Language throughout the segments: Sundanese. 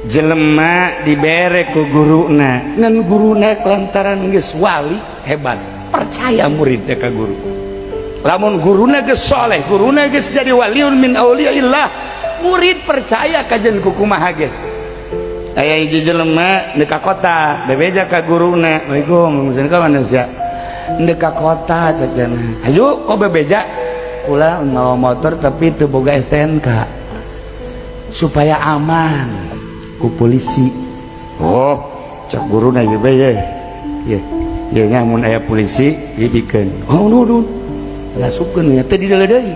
Jelema dibere ku guruna, ngan guruna lantaran geus wali hebat, percaya muridnya ka guru. Lamun guruna geus soleh, guruna geus jadi waliun min auliyaillah, murid percaya kajen kukumaha ge. Aya hiji jelema deuk ka kota, bebeja ka guruna, "Assalamualaikum, ka manusia ndek ka kota," cek cenah. "Hayu, kok bebeja?" "Kula mawa motor tapi teu boga STNK supaya aman ku polisi." "Oh," cek guruna, "ieu bae ye ye ye nya, mun aya polisi ieu bikeun." Oh, nuhun. Ngasupkeun nya teu dideuleu deui,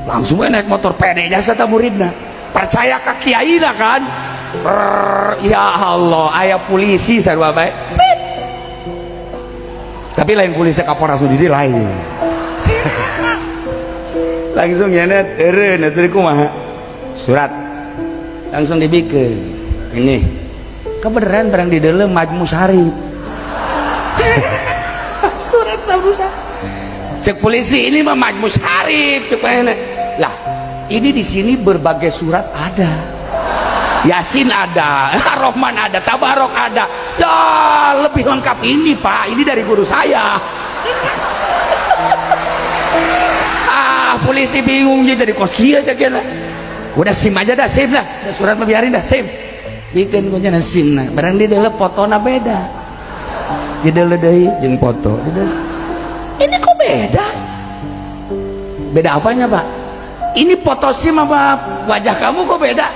langsung we naik motor, pede jasa ta muridna, percaya ka kiaina kan. Rrrr, ya Allah, aya polisi sarua bae, tapi lain polisi Kapolres di lain. Langsung nyenet eureun atuh kumaha, surat langsung dibikin. Ini kebenaran barang di dalam Majmu Syarif, surat Majmu Syarif. Cek polisi, "Ini mah Majmu Syarif." Cek mana lah, ini di sini berbagai surat ada, Yasin ada, Rohman ada, Tabarok ada, ya lebih lengkap ini, Pak, ini dari guru saya. Ah, polisi bingung jadi kos kieu cek. Udah SIM aja dah, SIM lah. Udah, surat mah biarin dah, SIM bikin kuncinya SIM. Nah, barang di dalam fotona beda, di dalam deui jeung foto di dalam. Ini kok beda? Beda apanya, Pak? Ini foto SIM apa wajah kamu kok beda?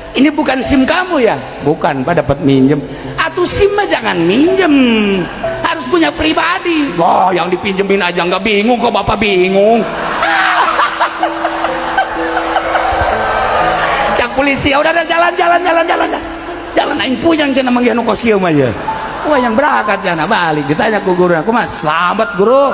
Ini bukan SIM kamu ya? Bukan, Pak, dapat minjem. Atau SIM mah jangan minjem, harus punya pribadi. Wah, yang dipinjemin aja nggak bingung, kok Bapak bingung? Cak polisi, udah udah, jalan jalan jalan jalan jalan, aing puyeng cenah manggih nu kos kieu mah ya. Wah, yang berangkat jana balik, ditanya ku guru aku, "Mas, selamat guru."